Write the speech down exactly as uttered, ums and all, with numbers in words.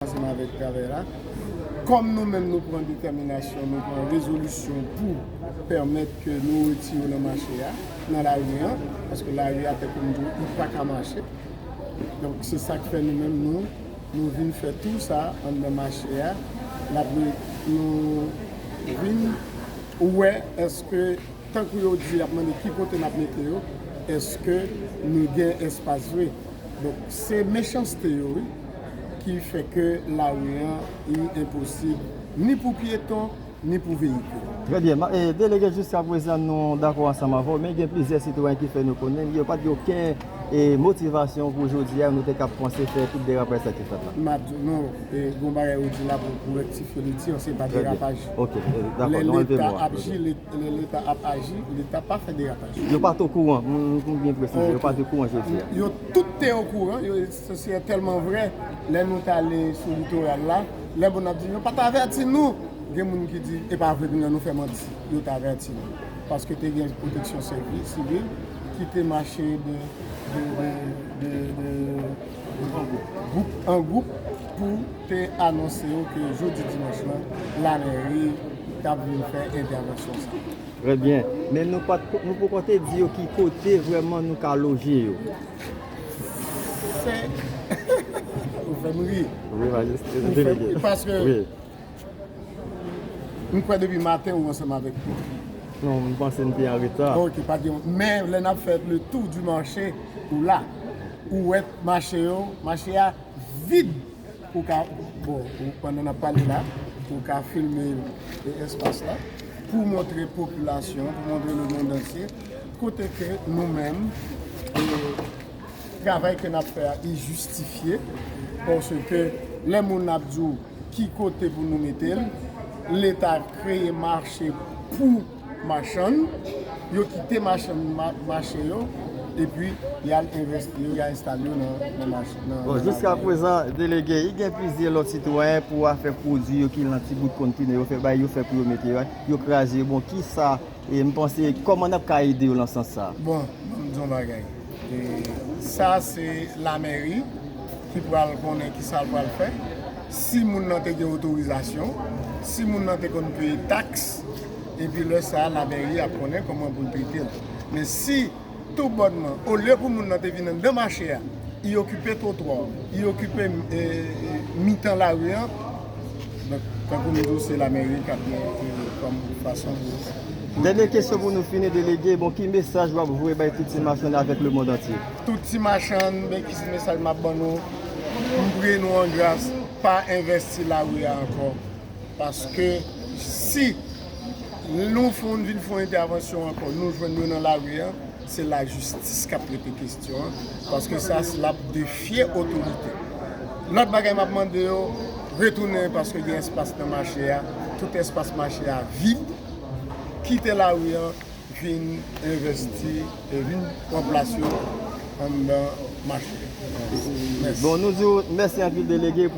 ansanm avèk travay la. Kòm nou menm nou pran detèminasyon, nou pran rezolisyon pou pèmèt ke nou retire yo nan mache a, nan lari a, paske lari a, tankou m di w, li pa ka mache. Donk, se sa k fè nou menm, nou, nou vin fè tou sa anndan mache a. N ap re-, nou vin wè èske, tankou yo di, y ap mande ki kote n ap mete yo, èske nou gen espas vre. Donk, se mechanste yo, wi, ki fè ke lari an, li enposib ni pou pyeton, ni pou veyikil. Trè byen. Ma-, e, Delege, jiskaprezan, nou dakò ansanm avè w, men gen plizyè sitwayen ki fè nou konnen yo pa t gen okenn, e, motivasyon pou jodi a, nou te ka panse fè tout derapaj sa ki fèt la. M ap di w, non, e, gon bagay ou di la pou, pou rektifye li, di, se pa derapaj. Ok, e, dakò, non, Leta ap aji, Leta ap aji, Leta pa fè derapaj. Yo pa t okouran, m, m, m byen presize, yo pa t okouran jodi a. Yo tout te okouran, yo, se, se tèlman vrè, lè nou t ale sou litoral la, lè moun ap di, yo pa t avèti nou, gen moun ki di, e pa vre, nou, nou fè manti, yo t avèti nou. Paske te gen pwoteksyon sèvi-, sivil ki te mache de, de, de, de, de, de gwoup an gwoup pou te anonse yo ke jodi dimanch lan, lamèri t ap vin fè entèvansyon sa. Trè byen. Men nou pa t ko-, nou poko te di yo ki kote vrèman nou ka loje yo. Se, ou fè m ri. Wi, Majeste, Delege. Ou fè m ri paske m kwè depi maten ou ansanm avèk nou. Non, m panse m te an reta. Ok, pa gen. Men lè n ap fè le tour du marché, ou la. Ou wè mache yo, mache a vid. Ou ka, bon, ou, pandan n ap pale la, ou ka filme, e, espas la pou montre popilasyon, pou montre lemonn antye, kote ke nou menm, e, travay ke n ap fè a, li jistifye, paske lè moun ap di w ki kote pou nou mete l, Leta kreye mache pou machann, yo kite machann ma-, mache yo, epi y al envesti yo, y al enstale yo nan, nan mache, nan, bon, nan jiska lari a. Prezan, Delege, i gen plizyè lòt sitwayen pou afè pwodui yo ki nan ti bout kontine yo fè bay, yo fè pou yo mete yo, yo kraze yo. Bon, kisa, e, m panse, kòman n ap ka ede yo nan sans sa a? Bon, ban m di yon bagay. E, sa se lamèri ki pral konnen kisa l pral fè. Si moun nan te gen otorizasyon, si moun nan te konn peye taks, epi lè sa a, lamèri ap konnen kòman pou l trete l. Men si, tou bònman, olye pou moun nan te vin anndan mache a, i okipe twotwa, i okipe, e, e, mitan lari an, donk, tankou m di w, se lamèri k ap gen, e, kòm fason pou. Dènye kesyon pou nou fini, Delege. Bon, ki mesaj w ap voye bay tout ti machann avèk lemonn antye? Tout ti machann, men ki mesaj m ap ban nou? M priye nou an gras, pa envesti lari a ankò. Paske si nou fè, vin fè yon entèvansyon ankò, nou jwenn yo nan lari a, se lajistis k ap trete kesyon an, paske sa, l ap defye otorite. Lòt bagay m ap mande yo, retounen, paske gen espas nan mache a, tout espas mache a vid, kite lari a, vin envesti e vin pran plas yo anndan mache. Mèsi. Bon, nou di w mèsi anpil, Delege,